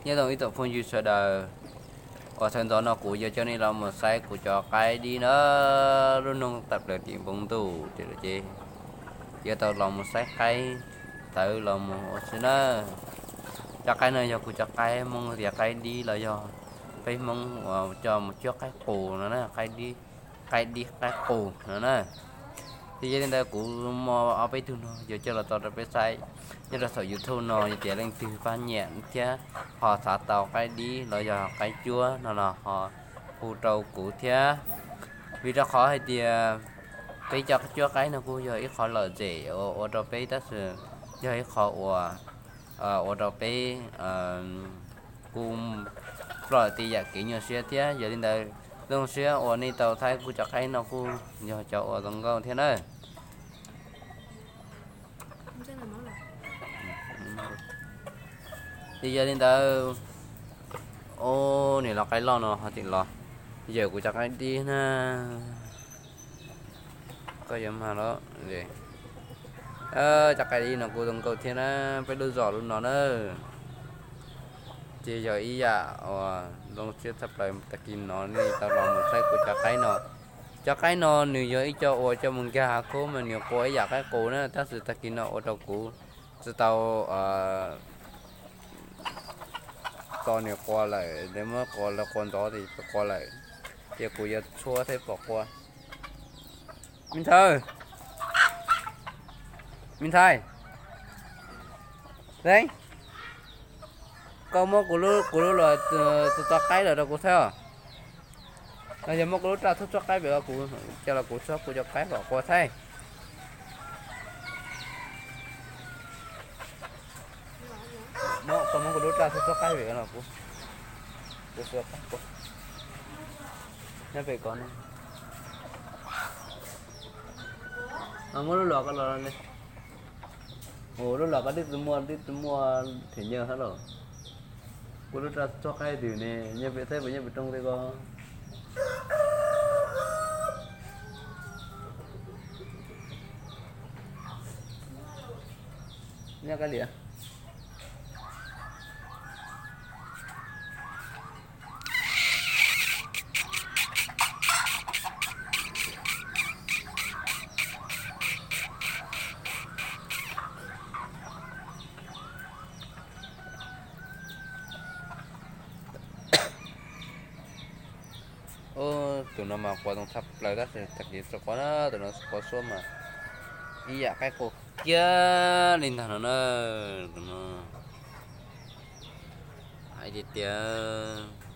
Nyob zoo ib tsoom phooj ywg sawv daws, uas sawv ntxov no kuv yuav coj nej los mus saib kuv cov qaib dib na, lub noog tawm plaws tim npoo ntuj ces yuav tau los mus saib qaib tawv los mus ua si na. Cov qaib no yog kuv cov qaib Hmoob tias qaib dib los yog peb Hmoob uas coj mus cuab qaib qus no na, qaib dib, qaib qus no na. Ces yog li ntawd kuv muaj ob peb tug no yuav coj los tso rau peb saib nyob rau saum YouTube no, yog tias leej twg pab nyiam thiab ho xav tau qaib dib los yog qaib cuab no los ho hu rau kuv thiab. Vim rau qhov hais tias peb cov cuab qaib no kuj yog ib qho lom zem uas ua rau peb tab sis yog ib qho uas ua rau peb kuj ploj ti yam kev nyuaj siab thiab. Yog li ntawd zoo siab uas nej tau saib kuv cov qaib no kuj yog cov uas zoo nkauj thiab na. Ces yog li ntawd, o, niam laus qaib loj no ho tseem los yawm kuv cov qaib dib na. Koj yuav mag los, cov qaib dib no kuj zoo nkauj thiab na, peb lub zos lub no na. Ces yog ib yam uas zoo siab tshaj plaws tag kis no nej tau los mus saib kuv cov qaib no. Cov qaib no nws yog ib co uas coj mus nkag hav khoob mas nws qua ib yam qaib qus na, tab sis tag kis no ua rau kuv tsis tau txo nws qua lawm, muab qua lawv qua ntxov ces qua lawm, ces kuv yuav tshuab thiab pom qua. Me ntxhais, me ntxhais, Leeb, koj muab kuv lub, kuv lub los txo qaib los rau kuv saib os. Los yog muab kuv lub raj tshuab tshuab qaib pem los kuv, coj los kuv tshuab kuv cov qaib kom qua saib. Koj muab kuv lub raj tshuab tshuab qaib pem los kuv, kuv tshuab qaib qua. Nyob pem ko no. Muab lub los koj los li. Ua lub los koj twb tsis muaj, twb tsis muaj them nyaj hab los. Kuv lub raj tshuab qaib twg ne, nyob pem thaib puas nyob pem rooj tej ko. Nyob kab liam. Ub, tus no mas qua zoo tshaj plaws tab sis tag kis tsis qua na, tus no qua suab mas ib yam qaib qua kiag li ntag no na. Tus no hais tias tias